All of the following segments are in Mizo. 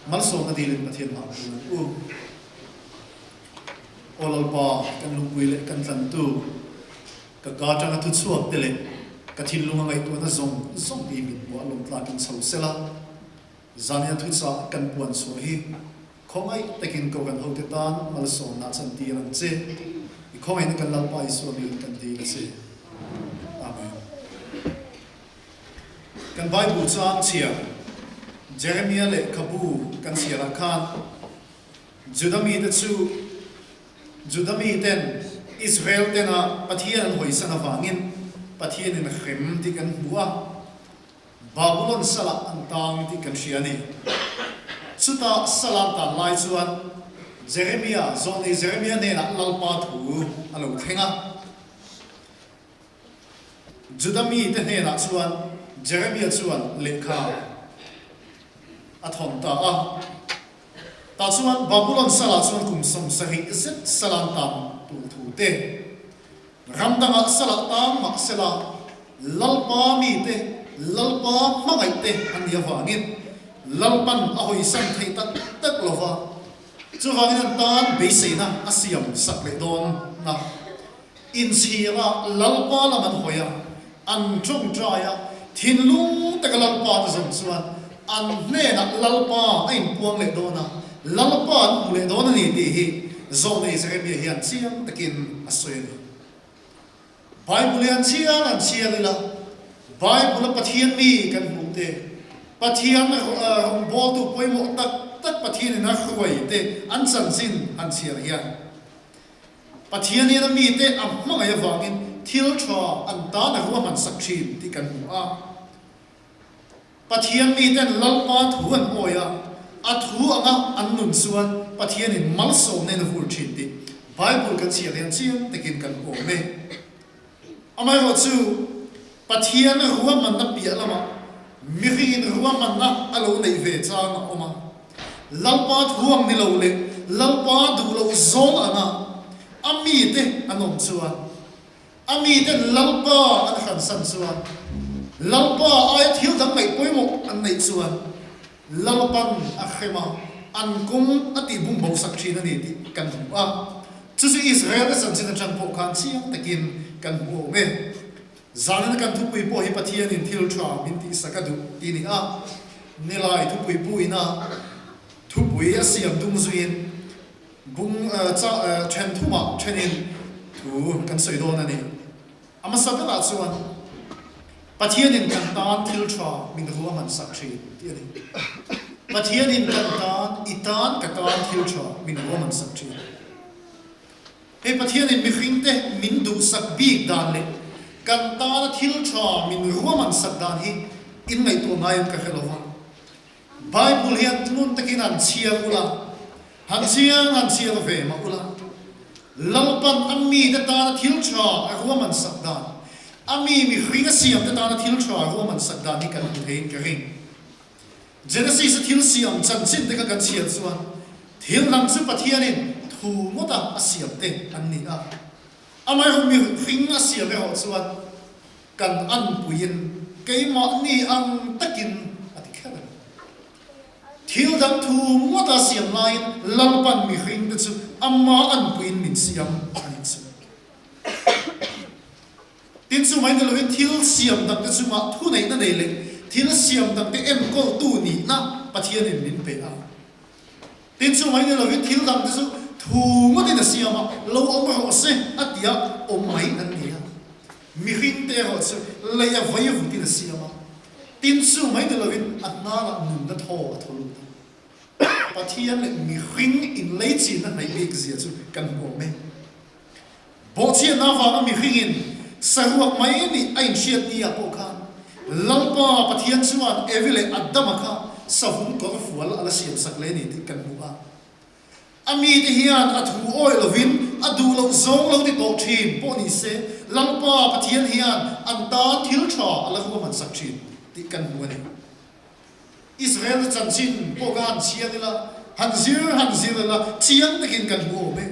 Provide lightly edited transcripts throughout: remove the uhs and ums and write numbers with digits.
Malsawmna dilin Pathian hmah dun ang u. Aw Lalpa, kan lungpui leh kan tlantu, ka ka atanga thu chhuak te leh ka thinlunga ngaihtuahna zawng zawng hi mithmuh a lawmtlakin chho sela, zania thuchah kan puan chhuah hi khawngaih takin Kohhran hote tan malsawmna chantir ang che. I khawngaihna kan Lalpa Isua miin kan dil a che. Amen. Kan Bible chang chhiar Jeremia lehkhabu kan chhiarah khan Juda mite chu Juda miten Israel tena Pathian an hawisan avangin Pathianin a hrem tih kan hmu a, Babulon salah an tang tih kan hria a ni. Chutah sal an tan lai chuan Jeremia, zawlnei Jeremia hnenah Lalpa thu a lo thleng a. Juda mite hnenah chuan Jeremia chuan lehkha a thawn ta a. Tah chuan Babulon salah chuan kum 70 zet sal an tan tur thu te, ram dangah salah tan mah sela Lalpa mite, Lalpa hmangaih te an nih avangin Lalpan a hawisan theih tak tak lo va, chuvangin an tan beiseina a siam sak leh dawn a. Inchhira Lalpa lam an hawi a, an tawngtai a, thinlung taka Lalpa te zawng chuan an hnenah Lalpa a inpuang leh dawn a, Lalpa an hmu leh dawn a ni tih hi Zawlnei Jeremia hian chiang takin a sawi a ni. Bible hi an chiang an chiang ila, Bible a Pathian mi kan hmuh te, Pathian rawngbawltu pawimawh tak tak Pathianin a hruai te an chanchin han chhiar hian, Pathianin a mite a hmangaih avangin thil tha an tan a ruahman sak thin tih kan hmu a. Pathian miten Lalpa thu an awi a, a thu anga an nun chuan Pathianin malsawmna in a vur thin tih Bible kan chhiar hian chiang takin kan awm e. Amaherawhchu chu Pathian ruahmanna piah lamah mihringin ruahmanna a lo neih ve chang a awm a. Lalpa thu ang ni lo leh Lalpa duh loh zawng anga a mite an awm chuan, a miten Lalpa an hransan chuan, Lalpa aia thil dang ngaih pawimawh an neih chuan Lalpan a hrem a, an kawng a tih bum bo sak thin a ni tih kan hmu a. Chu chu Israel-te chanchin atang pawh khan chiang takin kan hmu awm e. Zanin kan thupui pawh hi Pathianin thil tha min tihsak a duh tih a ni a. Nilai thupui puina thupui a siam dung zuiin bung cha then thumah thenin thu kan sawi dawn a ni. A hmasa berah chuan Pathianin kan tan thil tha min ruahman sak thin tih a ni. Pathianin kan tan, i tan, ka tan thil tha min ruahman sak thin. Hei Pathianin mihringte min duhsak bik dan leh kan tana thil tha min ruahman sak dan hi inngaihtuah ngaiin ka hre lo va. Bible hian ngun takin han chhiar ula, han chiang han chhiar ve mah ula, Lalpan a mite tana thil tha a ruahman sak dan, a mi mihring a siamte tana thil tha a ruahman sak dan hi kan hmu theiin ka ring. Genesis a thil siam chanchin te kha kan chhiar chuan thil dang chu Pathianin thu ngawta a siam te an ni a. Amaherawh mihring a siam erawh chuan kan anpuiin keimahni ang takin a ti kher a ni. Thil dang thu ngawta siam laiin Lalpan mihring te chu ama anpuiin min siam a nih chu. Tin, chu mai ni lovin thil siam dangte chungah thuneihna nei leh thil siam dangte enkawltu nihna Pathianin min pe a. Tin, chu mai ni lovin thil dangte chu thu ngawtin a siam a, lo awm rawh se a tia awm mai an ni a. Mihringte erawh chu lei a vai vutin a siam a. Tin, chu mai ni lovin a hnarah nunna thaw a thaw lut a. Pathian leh mihring inleichinna hnaih bik zia chu kan hmu awm e. Bawhchhiatna avanga mihringin saruak mai nih a inhriat ni ah pawh khan Lalpa Pathian chuan Evi leh Adama kha savun kawr fual a la siamsak leh ni tih kan hmu a. A mite hian a thu awih lovin a duh loh zawng lo ti tawh thin pawh ni se Lalpa Pathian hian an tan thil tha a la ruahmansak thin tih kan hmu a ni. Israel te chanchin pawh kha han chhiar ila, han zir han zir ila chiang takin kan hmu awm e.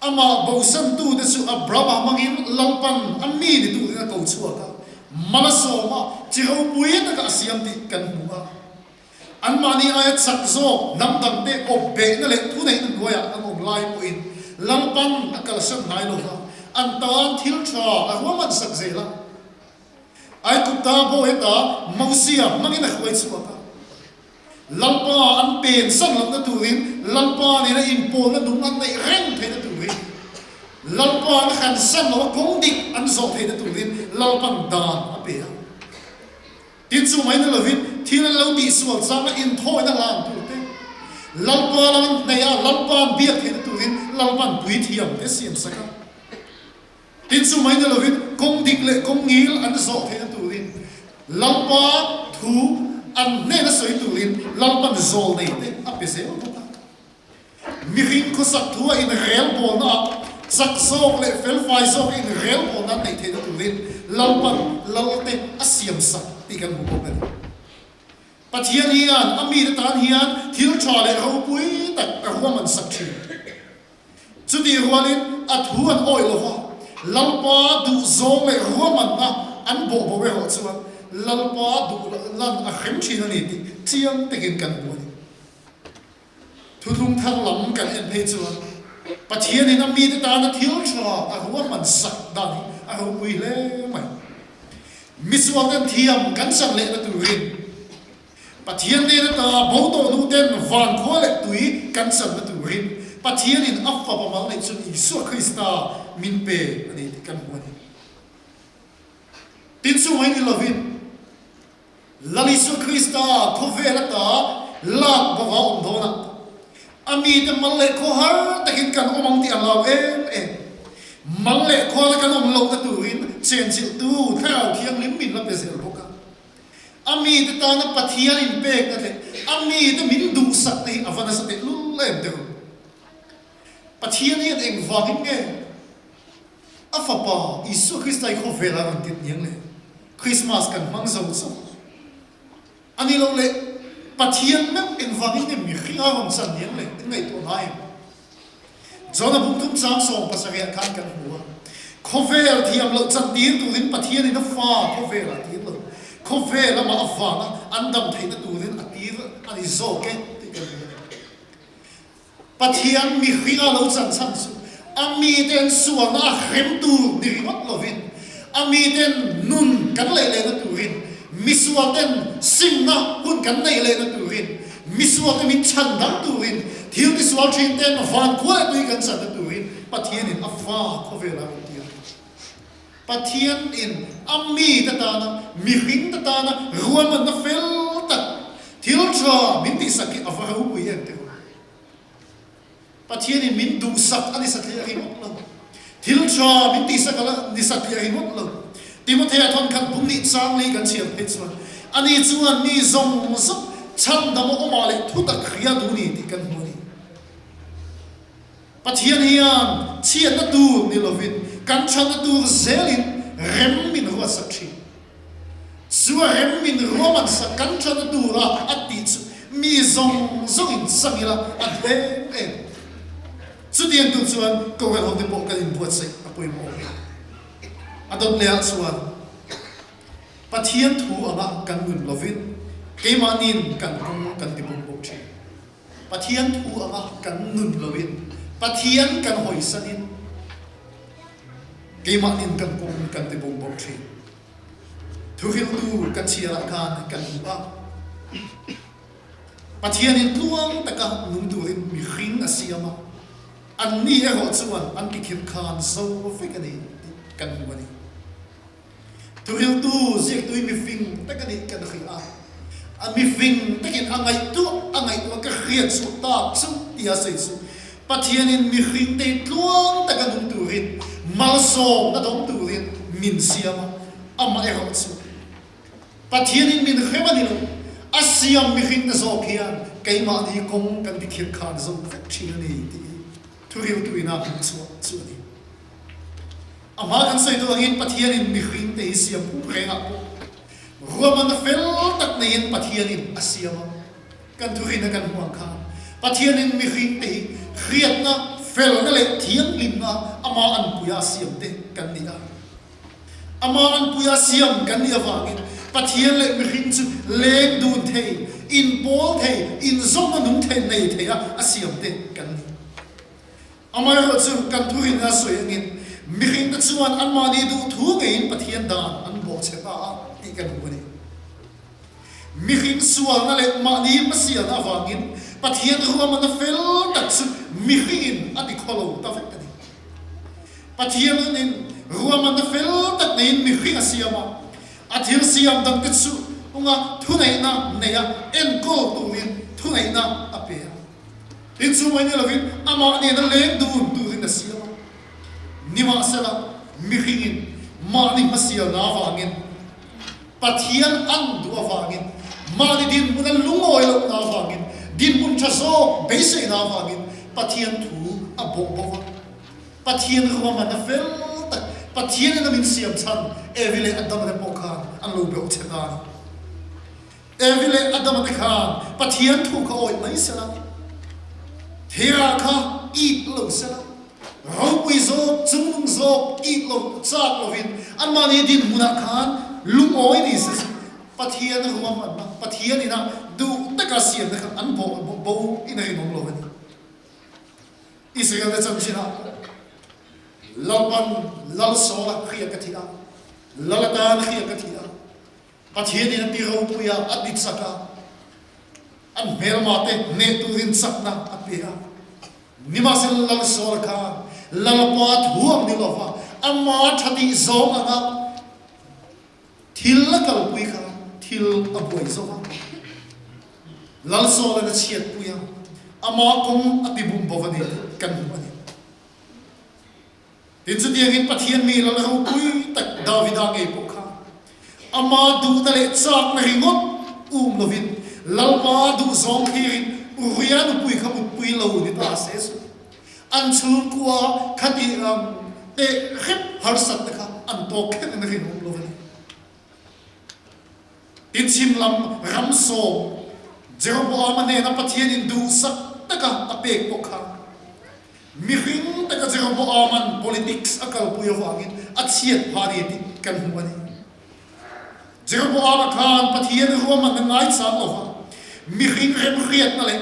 Amah bosantute chu Abrahama hmangin Lalpan a mi ni turin a ko chhuak a, mal a sawm a, chi ropui taka a siam tih kan hmu a. Anmahni aia chak zawk hnam dangte awp behna leh thuneihna hnuaiah an awm lai pawhin Lalpan a kalsan ngai lo va, an tan thil tha a ruahman sak zel a. Aigupta bawi ata Mosia hmangin a hruai chhuak a. Lalpa an pensan lohna turin, Lalpa nena inpawlna nung an neih reng theihna turin, Lalpa an hransan loha kawng dik an zawh theihna turin Lalpan dan a pe a. Tin, chu mai ni lovin thil an lo tihsual changa inthawina hlan tur te, Lalpa lam an hneih a, Lalpa an biak theihna turin Lalpan puithiam te siam sak a. Tin, chu mai ni lovin kawng dik leh kawng ngil an zawh theihna turin Lalpa thu an hnena sawi turin Lalpan zawl nei te a pe zel bawk a. Mihring khawsak thu a inrelbawlna ah chak zawk leh felfai zawk a inrelbawlna an neih theihna turin Lalpan Lalte a siam sak tih kan hmu bawk a ni. Pathian hian a mite tan hian thil tha leh ropui tak a ruahman sak thin. Chutih rualin a thu an awih lo va, Lalpa duhzawng leh ruahmanna an bawhbo erawh chuan Lalpa duh lan a hrem thin a ni tih chiang takin kan hmu a ni. Thuthlung thar lam kan en phei chuan Pathianin a mite tana thil tha a ruahman sak dan hi a ropui hle mai. Misualten thiam kan chan lehna turin Pathian nen ata bo tawh hnuten van khua leh tui kan channa turin Pathianin a fapa mal neih chun Isua Krista min pe a ni tih kan hmu a ni. Tin chu mai ni lovin Lal Isua Krista khawvel ata lak bawk a awm dawn a, a mite mal leh khaw har takin kan awm ang tih a hlau em em. Mal leh khuala kan awm lohna turin chenchilhtu Thlarau Thianghlim min la pe zel bawk a. A mite tana Pathian inpekna leh a mite min duhsakna hi a va nasa tehlul em deuh. Pathian hian engvangin nge A Fapa Isua Krista hi khawvel a rawn tit niang le? Krismas kan hmang zo chauh a ni lo le, Pathian meuh engvangin nge mihring a rawn chan niang le? In ngaihtuah ngai em? Jona bungthum chang 70 ah khan kan hmu a, khawvel thiam loh chan tir turin Pathianin a fa khawvel a tir lo, khawvel amah avanga an dam theihna turin a tir a ni zawk e tih kan hmu a ni. Pathian mihringa lo chan chhan chu a miten sualna a hrem tur ni ringawt lovin, a miten nun kan leh lehna turin, misualten simna hun kan neih lehna turin, misualte min chhan dang turin, thil tisual thin ten van khua leh tui kan channa turin Pathianin a fa khawvelah a rawn ti a. Pathianin a mite tana, mihringte tana ruahmanna fel tak, thil tha min tihsak hi a va ropui em teh u. Pathianin min duhsak a ni satliah ringawt lo. Thil tha min tihsak a la ni satliah ringawt lo. Timothea thawnkhat bung nih chang lei kan chhiar phei chuan ani chuan mi zawng zawng chhandam a awmah leh thutak hria duh ni tih kan hmu a ni. Pathian hian chhiatna tur ni lovin kan thatna tur zelin rem min ruatsak thin. Chu a rem min ruahmansak kan thatna tura a tih chu mi zawng zawngin chang ila a hlem em. Chutiang tur chuan Kohhran hote pawh kan inbuatsaih a pawimawh awm e. A dawt lehah chuan Pathian thu anga kan nun lovin keimahniin kan kawng kan ti bawk bawk thin. Pathian thu anga kan nun loin Pathian kan hawisanin keimahnin kan kawng kan ti bawk bawk thin. Thuhriltu kan chhiarah khan kan hmu a, Pathianin tluang taka nung turin mihring a siam a, anni erawh chuan an tikhirh khan zo vek a ni tih kan hmu a ni. Thuhriltu ziaktui mifing tak a nih kan hrilh a, a mifing takin a ngaihtuah a ngaihtuah ka hriat chhuah tak chu tia sawi chu Pathianin mihringte tluang taka nung turin malsawmna dawng turin min siam a, amaherawh chu Pathianin min hrem a ni lo, a siam mihringte zawk hian keimahni kawng kan tikhirh khan zo vek thin a ni tih hi thuhriltu ina hmuh chhuah chu a ni. A hma kan sawi duh angin Pathianin mihringte hi siam pum rengah pawh ruahmanna fel tak neiin Pathianin a siam a, kan thurina kan hmu ang khan Pathianin mihringte hi hriatna, felna leh thianghlimna ama anpuia a siamte kan ni a. Ama anpuia siam kan nih avangin. Pathian leh mihring chu leng dun thei, inpawl thei, inzawmna nung thei nei theia a siam te kan ni. Amaherawhchu, kan thurin a sawi angin mihringte chuan anmahni duhthu ngeiin Pathian dan an bawhchhe ta a tih kan hmu a ni. Mihring sualna leh mahni hmasialna avangin Pathian ruahmanna fel tak chu mihringin a ti khawlo ta vek a ni. Pathianin ruahmanna fel tak neiin mihring a siam a, a thil siam dangte chu unga thuneihna neia enkawl turin thuneihna a pe a. Tin, chu mai ni lovin amah nena leng dun turin a siam a. Nimahsela, mihringin mahni hmasialna avangin, Pathian an duh avangin, mahni dinhmun a lungawi lohna avangin, dinhmun tha zawk beiseina avangin Pathian thu a bawh bo va. Pathian ruahmanna fel tak, Pathianin a min siam chhan Evi leh Adama te pawh khan an lo beuh che ta a ni. Evi leh Adama te khan Pathian thu kha awih mai sela, Thera kha it lo sela, ropui zawk, chungnung zawk it lo, chak lovin anmahni dinhmunah khan lungawi ni se chu Pathian ruahmanna, Pathian ina duh taka siamna kha an bawh bo in a rinawm lo a ni. Israel te chanchinah pawh Lalpan Lal Saula hriat ka thih a, Lal atan hriat ka thih a, Pathianin a ti ropui a, a ti chak a, an hmelma te hneh turin chakna a pe a. Nimahsela Lal Saula khan Lalpa thu ang ni lova ama tha tih zawng anga Thil a kalpui kha thil a buai zo a, Lalsawla'n a chhiatpui a, ama kawng a tibum bo a ni tih kan hmu a ni. Tin, chutiangin Pathian mi lal ropui tak Davida ngei pawh kha ama duhna leh chakna ringawt um lovin Lalpa duhzawng thlirin Uria nupui kha mutpui lo ni ta se chu An chhungkua khati ang teh hrep harsatna kha an tawk kher in rinawm lo a ni. Tin, chhim lam ram sawm Jeroboama hnena Pathianin duhsak taka a pek pawh kha mihring taka Jeroboama'n politics a kalpui avangin a chhiat phah a ni tih kan hmu a ni. Jeroboama khan Pathian ruahmanna ngaichang lova mihring remhriatna leh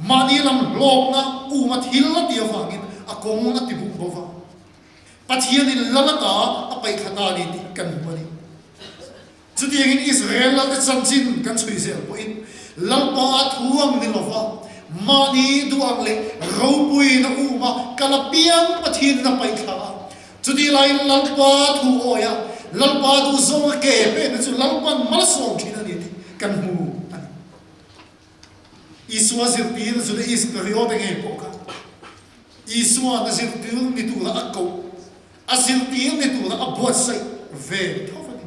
mahni lam hlawkna uma thil a ti avangin a kawng a ti buk bo va. Pathianin lal ata a paihthla ta a ni tih kan hmu a ni. Chutiangin Israel lalte chanchin kan chhui zel pawhin Lalpa a thu ang ni lova mahni duh ang leh ropuiin a uma kal apiang Pathianin a paihthla a. Chutih laiin Lalpa thu awi a, Lalpa duh zawnga ke pekna chu Lalpan malsawm thin a ni tih kan hmu a ni. Isua zirtir Juda Iskariote ngei pawh kha Isua'n a zirtir ni tura a koh, a zirtir ni tura a buatsaih ve tho a ni.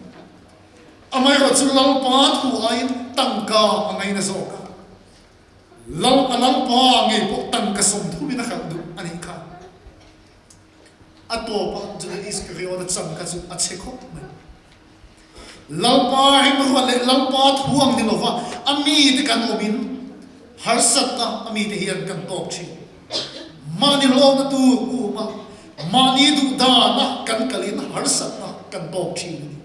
Amaherawhchu Lalpa thu aiin tangka a ngaina zawk a, Lal a Lalpa ngei pawh tangka 30 in a hralh duh a nih kha. A tawpah Juda Iskariot-a chan kha chu a chhe khawp mai. Lalpa rimruat leh Lalpa thu ang ni lova a mite kan awmin harsatna a mite hian kan tawk thin. Mahni hlawkna tur uma mahni duhdana kan kalin harsatna kan tawk thin a ni.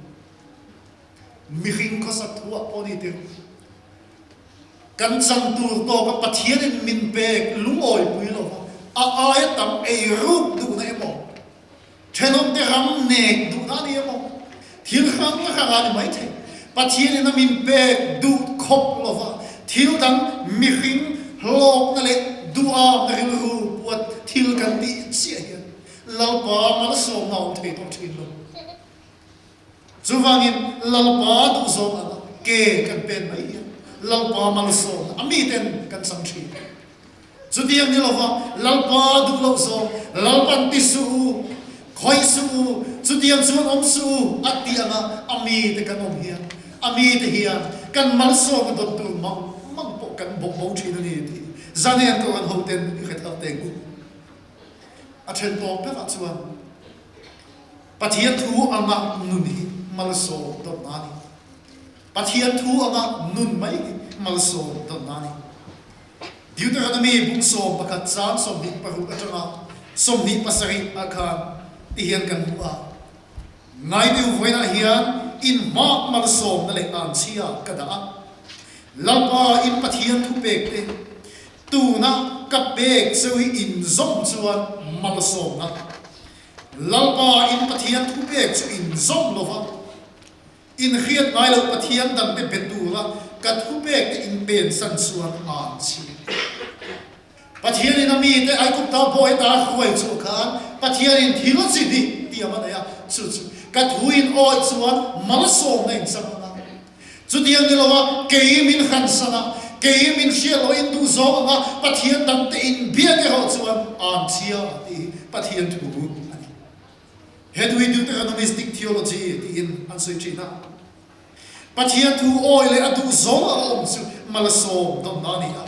Mihring khawsak thuah pawh ni tir. Kan chan tur tawka Pathianin min pek lungawipui lo va, a aia tam ei ruk duhna emaw, thenawmte ram nek duhna a ni emaw, thil hrang hrang a ni maithei. Pathianin a min pek duh khawp lo va, thil dang mihring hlawkna leh duhamna rilru puat thil kan tih chiah hian Lalpa malsawmna a awm thei tawh thin lo. Chuvangin Lalpa duhzawng anga ke kan pen mai hian Lalpa malsawmna a miten kan chang thin. Chutiang ni lova Lalpa duh loh zawng, Lalpan ti suh u, khawih suh u, chutiang chuan awm suh u a tih anga a mite kan awm hian, a mite hian kan malsawmna dawt tur mang mang pawh kan bawk bo thin a ni tih Zanen Kohhran hoten i hre thar teng u. A then tawk berah chuan Pathian thu anga nun hi malsawm dawtna a ni. Pathian thu anga nun mai hi malsawm dawtna a ni. Deuteronomy bung 11 chang 26 atanga 27 ah khan ti hian kan hmu a, Ngaideu vawiinah hian. in hma malsawmna leh anchhia ka dah a. Lalpa in Pathian thupek te tuna ka pek cheu hi in zawm chuan malsawmna. Lalpa in Pathian thupek chu in zawm lo va, in hriat ngai loh Pathian dangte be tura ka thupek te in pensan chuan anchhia. Pathianin a mite Aigupta bawi ata hruai chu khan Pathianin thil chi hnih tiam a nei a, chu chu ka thu in awih chuan malsawmna in chang ang a. Chutiang ni lova kei min hransan a, kei min hriat loh in duh zawng ang a, Pathian dangte in biak erawh chuan an chhia tih hi Pathian thu a ni. He thu hi Deuteronomistic theology tiin an sawi thin a. Pathian thu awi leh a duh zawng anga awm chu malsawm dawnna a ni a.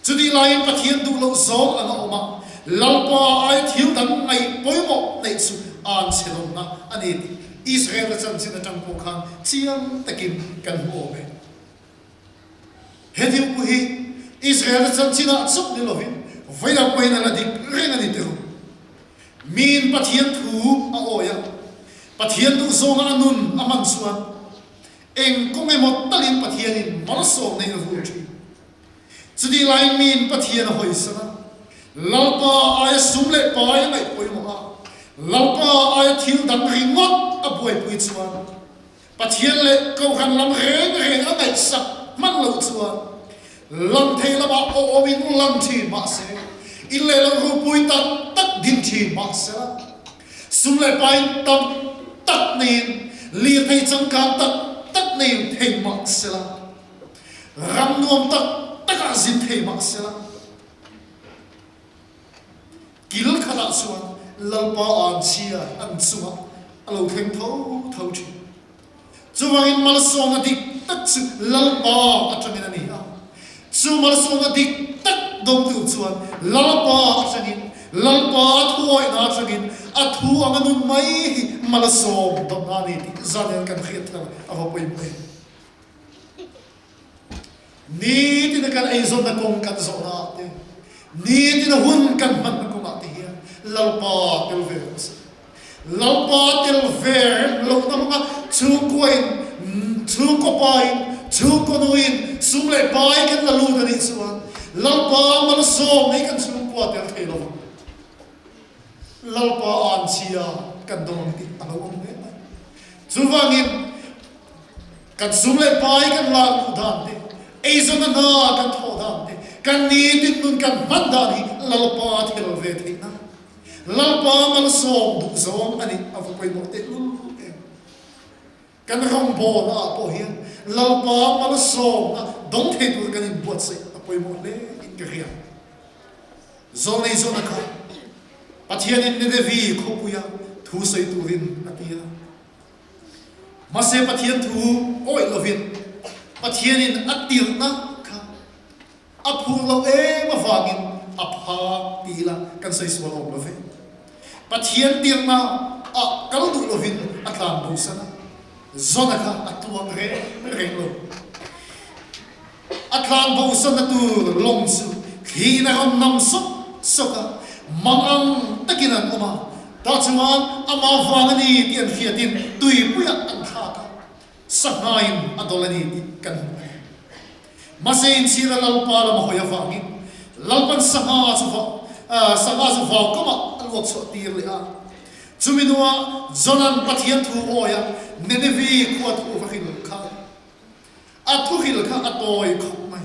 Chutih laiin Pathian duh loh zawng anga awm a, Lalpa ai thil dang ngaih pawimawh neih chu an chhe dawnna a ni tih Israel-a chanchin atang pawh khan chiang takin kan hmu awm e. He thil pu hi Israel-a chanchinah chauh ni lovin vawilah pawhin a la dik reng a ni teh u. Miin Pathian thu a awi a, Pathian duhzawnga a nun a hman chuan eng kawng emaw talin Pathianin malsawm neiin a vur thin. Chutih laiin miin Pathian a hawisan a, Lalpa aia sum leh pai a ngaih pawimawh a, Lalpa aia thil dang ringawt a buaipui chuan Pathian leh Kohhran lam reng reng a ngaihsak hman loh chuan lang thei lamah awmin lang thin mah se, in leh lo ropui tak tak din thin mah sela, sum leh pain tam tak neiin lirthei changkang tak tak neiin thei mah sela, ram nuam tak takah zin thei mah sela, Kil khatah chuan Lalpa anchhia an chungah a lo thleng tho tho thin. Chuvangin malsawmna dik tak chu Lalpa atangin a ni a. Chu malsawmna dik tak dawngtu chuan Lalpa atangin, Lalpa a thuawihna atangin a thu anga nun mai hi malsawm dawmna a ni tih zan hian kan hriat thar a va pawimawh em. Nitin a kan eizawnna kawng kan zawhna ah te, nitin a hun kan hmanna kawngah te hian Lalpa tel ve rawh se. Lalpa tel ve rem lohna hmanga chhungkua in, chhungkaw pa in, chhungkaw nu in sum leh pai kan la lut a nih chuan Lalpa malsawm nei kan chhungkua tel thei lo vang. Lalpa anchhia kan dawng ang tih a lo awm hle mai. Chuvangin Kan sum leh pai kan lak luh dan te, eizawn a hna kan thawh dan te, kan nitin nun kan hman dan hi Lalpa thil ve theihna, Lalpa malsawm duh zawng a nih a va pawimawh tehlul em. Kan rawngbawlna ah pawh hian Lalpa malsawmna dawng thei tur kan inbuatsaih a pawimawh hle in ka hria. Zawnei zawna kha Pathianin Ninevi khawpuia thu sawi turin a ti a. Mahse Pathian thu awih lovin Pathianin a tirhna kha a phur loh em avangin a pha ti ila kan sawi sual awm lo ve. Pathian tirhna ah kal duh lovin a tlan bosan a, Zona kha a tluang reng reng lo. A tlan bosanna tur lawng chu thliin a rawn nam sawk sawk a, mangang takin an awm a, tah chuan amah vang a ni tih an hriatin tuipuiah an thlak a, sanghain a dawlh a ni tih kan hmu a ni. Mahse inchhira Lalpa lam a hawi avangin Lalpan sangha chu sangha chu vaukamah a luak chhuah tir leh a. Chumi hnuah Jonan Pathian thu awia Ninevi khua thu va hrilh kha A thuhrilh kha a tawi khawp mai.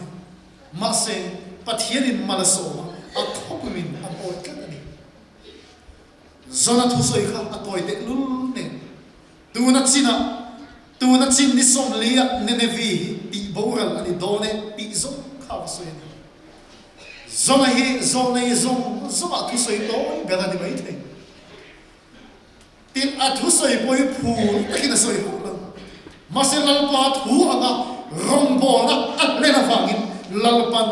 Mahse, Pathianin mal a sawm a, a khawpuiin an awi tlat a ni. Zona thusawi kha a tawi tehlul nen, tuna chinah, tuna chin ni 40 ah Ninevi hi tih boral a ni dawn e tih zawng kha va sawi a ni. Zona hi zawlnei zawng zawngah thusawi tawi ber a ni maithei. Tin, a thusawi pawh hi phur takin a sawi hauh lo. Mahse, Lalpa thu anga rawngbawlna a hlen avangin Lalpan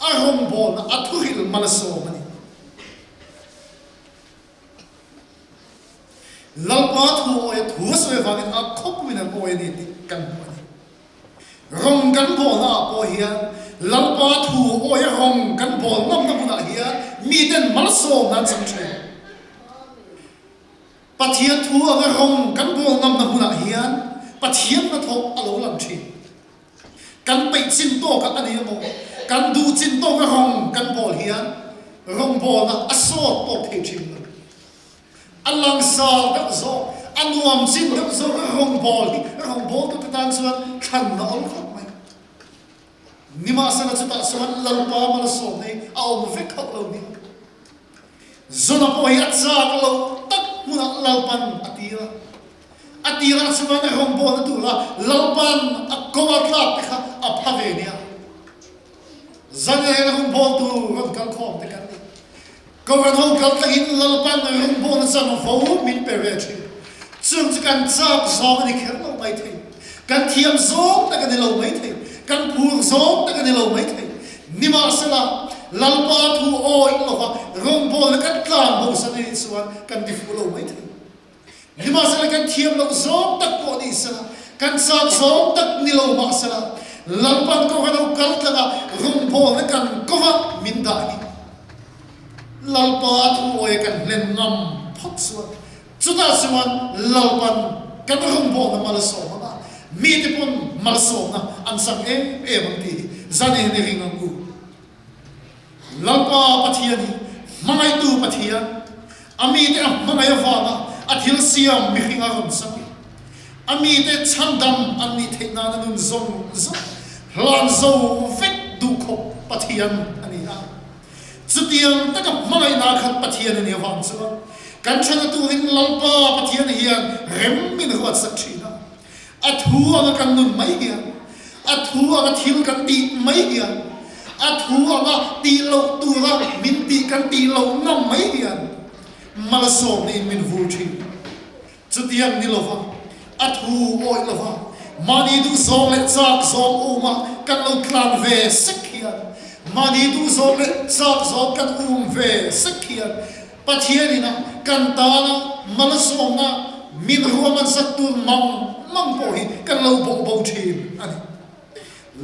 a rawngbawlna a thuhrilh mal a sawm a ni. Lalpa thu awia thu a sawi avangin a khawpuiin an awi a ni tih kan hmu a ni. Rawng kan bawlna ah pawh hian Lalpa thu awia rawng kan bawl ngamna hmunah hian miten malsawmna an chang thin. Pathian thu anga rawng kan bawl ngamna hmunah hian Pathian hnathawk a lo lang thin. Kan peih chin tawkah a ni emaw, kan duh chin tawka rawng kan bawl hian rawngbawlna a sawt tawk thei thin lo. A langsar deuh zawk, a nuam chin deuh zawk rawngbawl hi rawngbawltute tan chuan thlan a awl khawp mai. Nimahsela chutah chuan Lalpa malsawmna hi a awm vek hauh lo nia. Zona pawh hi a chak loh tak hmunah Lalpan a tir a. A tirah chuan a rawngbawlna tura Lalpan a ko a tlak te kha a pha ve nia. Zanleh rawngbawltu rawn kal khawm te kan ni. Kohhran ho kal tlangin Lalpan rawngbawlna chanvo min pe ve thin. Chung chu kan chak zawng a ni kher lo mai thei. Kan thiam zawng tak a ni lo mai thei. Kan phur zawng tak a ni lo mai thei. Nimahsela, Lalpa thu awih lova rawngbawlna kan tlan bosan a nih chuan kan ti fuh lo mai thei. Nimahsela kan thiam loh zawng tak pawh ni sela, kan chak zawng tak ni lo mah sela, Lalpan Kohhran ho kal tlanga rawngbawlna kan kova min dah hi Lalpa thu awia kan hlen ngam phawt chuan chutah chuan Lalpan kan rawngbawlna malsawm anga mite pawn malsawmna an chang em em ang tih hi zanin i ring ang u. Lalpa Pathian hi hmangaihtu Pathian, a mite a hmangaih avanga a thil siam mihring a rawn sak i, a mite chhandam an nih theih nana nun zawng zawng hlan zo vek duh khawp Pathian a ni a. Chutiang taka hmangaihna khat Pathian a nih avang chuan kan thana turin Lalpa Pathian hian rem min ruatsak thin a. A thu anga kan nun mai hian, a thu anga thil kan tih mai hian, a thu anga tih loh tura min tih kan tih loh ngam mai hian malsawmna in min vur thin. Chutiang ni lova, a thu awih lova, mahni duhzawng leh chak zawng uma kan lo tlan ve sek hian, mahni duhzawng leh chak zawng kan um ve sek hian Pathian ina kan tana malsawmna min ruahman sak tur mang mang pawh hi kan lo bawh bo thin a ni.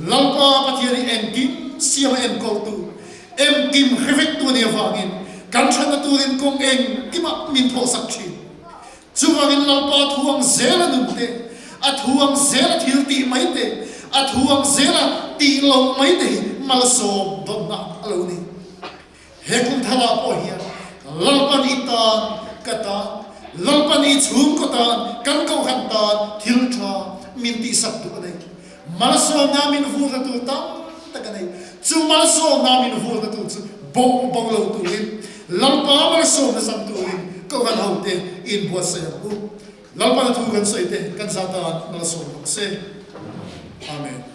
Lalpa Pathian hi engkim siama enkawltu, engkim hre vektu a nih avangin kan thatna turin kawng engkimah min thawhsak thin. Chuvangin Lalpa thu ang zela nun te, a thu ang zela thil tih mai te, a thu ang zela tih loh mai te hi malsawm dawnna a lo ni. He kum tharah pawh hian Lalpan i tan, ka tan, Lalpan i chhungkaw tan, kan kohhran tan thil tha min tihsak duh a nei. Malsawmna min vurna tur tam tak a nei. Chu malsawmna min vurna tur chu bawh bo lo turin, Lalpa malsawmna chang turin kohhran hote inbuatsaih ang u. Lalpan a thu kan sawi te kan za tan malsawm rawh se. Amen.